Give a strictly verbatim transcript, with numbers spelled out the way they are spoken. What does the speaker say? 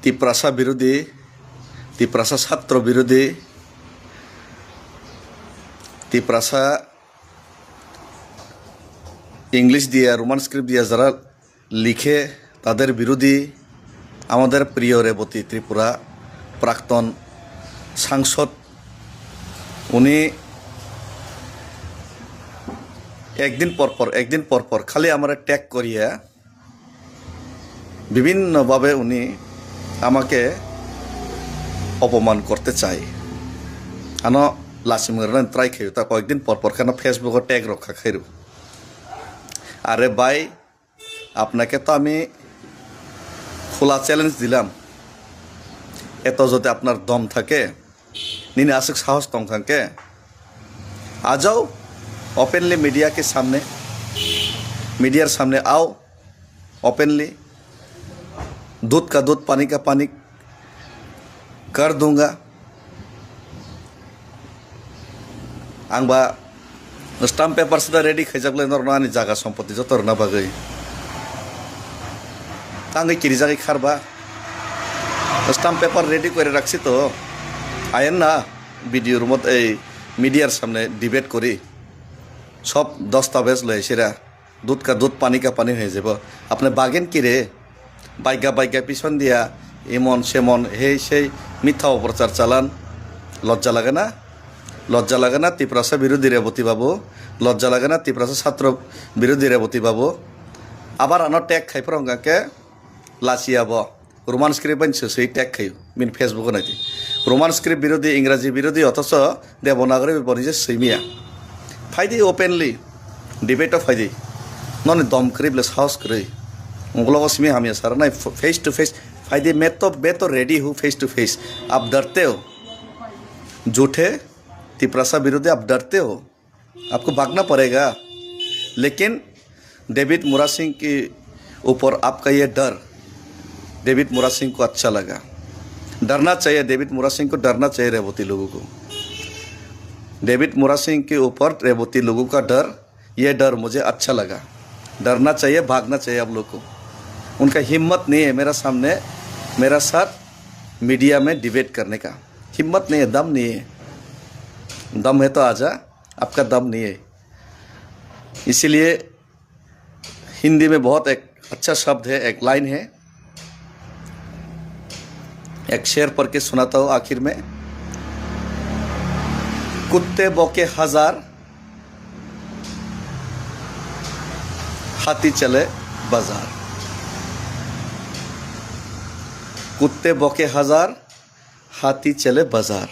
তিপ্রাসা বিরোধী, তিপ্রাসা ছাত্র বিরোধী, তিপ্রাসা ইংলিশ দিয়া, রোমান স্ক্রিপ্ট দিয়া যারা লিখে, তাদের বিরোধী আমাদের প্রিয় রেবতী ত্রিপুরা প্রাক্তন সাংসদ। উনি একদিন পর পর, একদিন পর পর খালি আমারে ট্যাগ করিয়া বিভিন্নভাবে উনি আমাকে অপমান করতে চায়। Ano lachimung rwna try khaio, ta কয়েকদিন পর পর কেন Facebook-o ট্যাগ রক্ষা খাইরো। আরে ভাই, আপনাকে তো আমি খোলা চ্যালেঞ্জ দিলাম, এত যদি আপনার দম থাকে, nini aswk sahos tong thang khe, आ जाओ, ओपनली मीडिया के सामने, मीडिया के सामने आओ, ओपनली, दूध का दूध, पानी का पानी कर दूंगा। Ang ba stamp paper sida ready khaijak le norno ani jaga sompoti joto rwna bagwi. Tangwi kirijagwi kharba. Stamp paper ready kore raksi to. Ayen na video rumot ei media samne debate kori. Sob dastabej loi sira. দুধ কা দুধ, পানি কা পানি হয়ে যাব। আপনি বাগেন কি রে? বাইগা বাইগা পিছন দিয়া এমন সেমন হেই সেই মিথ্যা অপপ্রচার চালান। লজ্জা লাগে না? লজ্জা লাগে না তিপ্রাসা বিরোধী রেবতী বাবু? লজ্জা লাগে না তিপ্রাসা ছাত্র বিরোধী রেবতী বাবু? আবার আনো ট্যাগ খাইফরঙ্গাকে লাচিয়াব। Roman script bai se swi tag khaio bini Facebook o naidi. Roman script birodhi, Ingraji birodhi, othocho Devanagari bai boni je swimiya. Phaidi openly debate o phaidi. Noni dom kwrwi ble sahos kwrwi. Ungkologo simi hamya sara nai face to face. Phaidi मैं तो, मैं तो ready हूँ face to face. आप डरते हो, झूठे तिपरासा विरोधी, आप डरते हो। आपको भागना पड़ेगा, लेकिन डेविड मुरा सिंह के ऊपर आपका ये डर डेविड मुरा सिंह को अच्छा लगा। डरना चाहिए डेविड मुरा सिंह को, डरना चाहिए रेवती लोगों को। डेविड मुरा सिंह के ऊपर रेवती लोगों का डर, ये डर मुझे अच्छा लगा। डरना चाहिए, भागना चाहिए आप लोग को। उनका हिम्मत नहीं है मेरा सामने, मेरा साथ मीडिया में डिबेट करने का। हिम्मत नहीं है, दम नहीं है। दम है तो आजा, आपका दम नहीं है। इसीलिए हिंदी में बहुत एक अच्छा शब्द है, एक लाइन है, एक शेर पढ़ के सुनाता हूँ आखिर में। कुत्ते भौंके हजार, हाथी चले बाजार। कुत्ते भौंके हजार, हाथी चले बाजार।